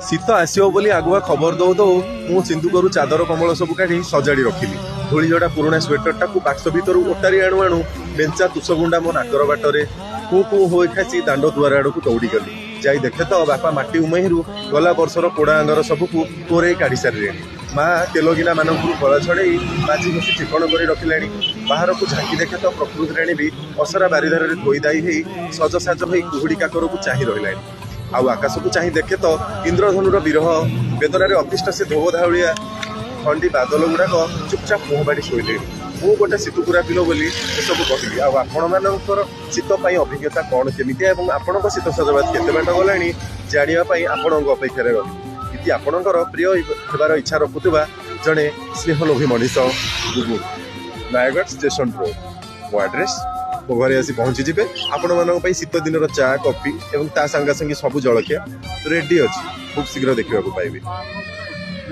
ଶୀତ ଆସିବ ବୋଲି ଆଗୁଆ ଖବର ଦଉ ଦଉ ମୁଁ ସିନ୍ଦୁକରୁ ଚାଦର କମ୍ବଳ ସବୁ କାଢି ସଜାଡ଼ି ରଖିଲି। ଧୂଳିଝଡ଼ା ପୁରୁଣା ସ୍ୱେଟରଟାକୁ ବାକ୍ସ ଭିତରୁ ଓଟାରି ଆଣୁ ଆଣୁ ମେଞ୍ଚା ତୁଷଗୁଣ୍ଡା ମୋ ନାକର ବାଟରେ। କୁଁ କୁଁ ହୋଇ ଖାସି ଦାଣ୍ଡ ଦୁଆର ଆଡ଼କୁ ଦୌଡ଼ିଗଲି। ଯାଇ ଦେଖେ ତ ବାପା ମାଟି ଉମେଇରୁ ଗଲା ବର୍ଷର ପୋଡ଼ା ଅଙ୍ଗାର ସବୁକୁ କୋରେଇ କାଢି ସାରିଲେଣି। ମା ତେଲଗିନା ମାନଙ୍କରୁ କଳା ଛଡ଼େଇ ମାଜି ଘଷି ଚିକଣ କରି ରଖିଲେଣି। ବାହାରକୁ ଝାଙ୍କି ଦେଖେ ତ ପ୍ରକୃତି ରାଣୀ ବି ଅସରା ବାରିଧାରରେ ଧୋଇ ଧାଇ ହେଇ ସଜସାଜ ହେଇ କୁହୁଡ଼ି କାକରକୁ ଚାହିଁ ରହିଲାଣି। ଆଉ ଆକାଶକୁ ଚାହିଁ ଦେଖେ ତ ଇନ୍ଦ୍ରଧନୁର ବିରହ ବେଦନାରେ ଅତିଷ୍ଠ ସେ ଧୋବ ଧାଉଳିଆ ଖଣ୍ଡି ବାଦଲ ଗୁଡ଼ାକ ଚୁପଚାପ ମୁହଁ ବାଡ଼ି ଶୋଇଲେଣି। ମୁଁ ଗୋଟେ ଶୀତୁକୁରା ପିଲ ବୋଲି ଏସବୁ କହିଲି। ଆଉ ଆପଣମାନଙ୍କର ଶୀତ ପାଇଁ ଅଭିଜ୍ଞତା କ'ଣ କେମିତି ଏବଂ ଆପଣଙ୍କ ଶୀତ ସଜବାଜ କେତେ ବାଟ ଗଲାଣି, ଜାଣିବା ପାଇଁ ଆପଣଙ୍କ ଅପେକ୍ଷାରେ ରହିଲି। ଇତି, ଆପଣଙ୍କର ପ୍ରିୟ ହେବାର ଇଚ୍ଛା ରଖୁଥିବା ଜଣେ ସ୍ନେହଲୋଭୀ ମଣିଷ ବୁବୁ। ନୟାଗଡ଼ ଷ୍ଟେସନ ରୋଡ ମୋ ଆଡ୍ରେସ୍। ମୋ ଘରେ ଆସି ପହଞ୍ଚିଯିବେ। ଆପଣମାନଙ୍କ ପାଇଁ ଶୀତ ଦିନର ଚା, କଫି ଏବଂ ତା ସାଙ୍ଗେ ସାଙ୍ଗେ ସବୁ ଜଳଖିଆ ରେଡି ଅଛି। ଖୁବ୍ ଶୀଘ୍ର ଦେଖିବାକୁ ପାଇବେ।